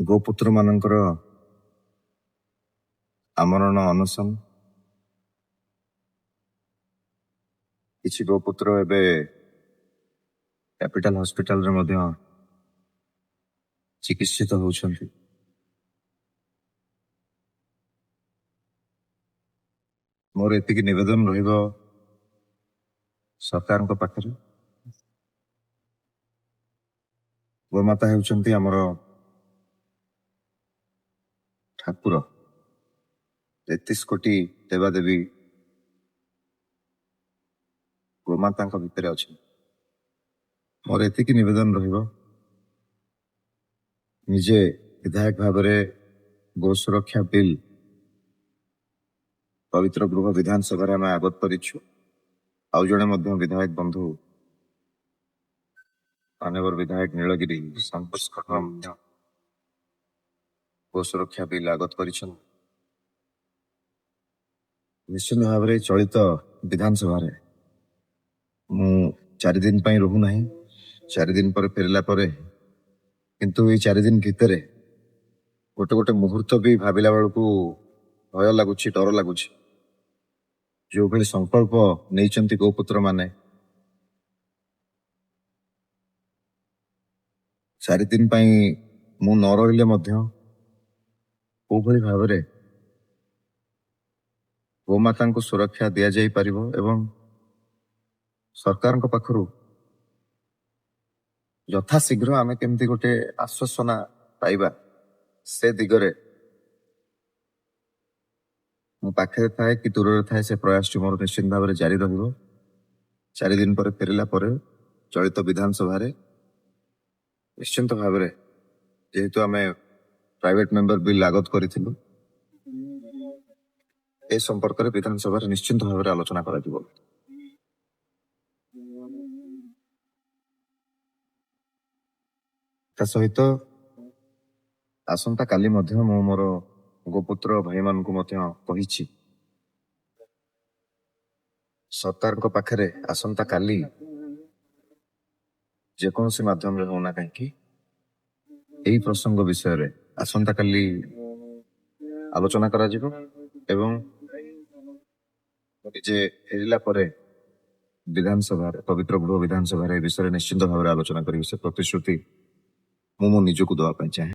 ଗୋପୁତ୍ରମାନଙ୍କର ଆମରଣ ଅନଶନ, କିଛି ଗୋପୁତ୍ର ଏବେ କ୍ୟାପିଟାଲ ହସ୍ପିଟାଲରେ ମଧ୍ୟ ଚିକିତ୍ସିତ ହେଉଛନ୍ତି। ମୋର ଏତିକି ନିବେଦନ ରହିବ ସରକାରଙ୍କ ପାଖରେ, ଗୋମାତା ହେଉଛନ୍ତି ଆମର ଠାକୁର। 33 କୋଟି ଦେବାଦେବୀ ଗୋମାତାଙ୍କ ଭିତରେ ଅଛନ୍ତି। ମୋର ଏତିକି ନିବେଦନ ରହିବ, ନିଜେ ବିଧାୟକ ଭାବରେ ଗୋ ସୁରକ୍ଷା ବିଲ୍ ପବିତ୍ର ଗୃହ ବିଧାନସଭାରେ ଆମେ ଆଗତ କରିଛୁ। ଆଉ ଜଣେ ମଧ୍ୟ ବିଧାୟକ ବନ୍ଧୁ ମାନ୍ୟବର ବିଧାୟକ ନୀଳଗିରି ସନ୍ତୋଷ ଖଟୁଆ ମଧ୍ୟ ଗୋ ସୁରକ୍ଷା ବିଲ୍ ଆଗତ କରିଛନ୍ତି। ନିଶ୍ଚିତ ଭାବରେ ଚଳିତ ବିଧାନସଭାରେ ମୁଁ 4 ଦିନ ପାଇଁ ରହୁନାହିଁ, 4 ଦିନ ପରେ ଫେରିଲା ପରେ, କିନ୍ତୁ ଏଇ 4 ଦିନ ଭିତରେ ଗୋଟେ ଗୋଟେ ମୁହୂର୍ତ୍ତ ବି ଭାବିଲା ବେଳକୁ ଭୟ ଲାଗୁଛି, ଡର ଲାଗୁଛି। ଯେଉଁଭଳି ସଂକଳ୍ପ ନେଇଛନ୍ତି ଗୋପୁତ୍ରମାନେ, 4 ଦିନ ପାଇଁ ମୁଁ ନ ରହିଲେ ମଧ୍ୟ କୋଉଭଳି ଭାବରେ ଗୋମାତାଙ୍କୁ ସୁରକ୍ଷା ଦିଆଯାଇପାରିବ ଏବଂ ସରକାରଙ୍କ ପାଖରୁ ଯଥାଶୀଘ୍ର ଆମେ କେମିତି ଗୋଟେ ଆଶ୍ୱାସନା ପାଇବା, ସେ ଦିଗରେ ମୁଁ ପାଖରେ ଥାଏ କି ଦୂରରେ ଥାଏ, ସେ ପ୍ରୟାସଟି ମୋର ନିଶ୍ଚିତ ଭାବରେ ଜାରି ରହିବ। 4 ଦିନ ପରେ ଫେରିଲା ପରେ ଚଳିତ ବିଧାନସଭାରେ ନିଶ୍ଚିନ୍ତ ଭାବରେ, ଯେହେତୁ ଆମେ ପ୍ରାଇଭେଟ ମେମ୍ବର ବିଲ୍ ଆଗତ କରିଥିଲୁ, ଏ ସମ୍ପର୍କରେ ବିଧାନସଭାରେ ନିଶ୍ଚିନ୍ତ ଭାବରେ ଆଲୋଚନା କରାଯିବ। ତା ସହିତ ଆସନ୍ତାକାଲି ମଧ୍ୟ ମୁଁ ମୋର ଗୋପୁତ୍ର ଭାଇମାନଙ୍କୁ ମଧ୍ୟ କହିଛି, ସରକାରଙ୍କ ପାଖରେ ଆସନ୍ତାକାଲି ଯେକୌଣସି ମାଧ୍ୟମରେ ହେଉନା କାହିଁକି ଏହି ପ୍ରସଙ୍ଗ ବିଷୟରେ ଆସନ୍ତାକାଲି ଆଲୋଚନା କରାଯିବ ଏବଂ ନିଜେ ଫେରିଲା ପରେ ବିଧାନସଭାରେ, ପବିତ୍ର ଗୃହ ବିଧାନସଭାରେ ଏ ବିଷୟରେ ନିଶ୍ଚିନ୍ତ ଭାବରେ ଆଲୋଚନା କରିବି। ସେ ପ୍ରତିଶ୍ରୁତି ମୁଁ ମୋ ନିଜକୁ ଦେବା ପାଇଁ ଚାହେଁ।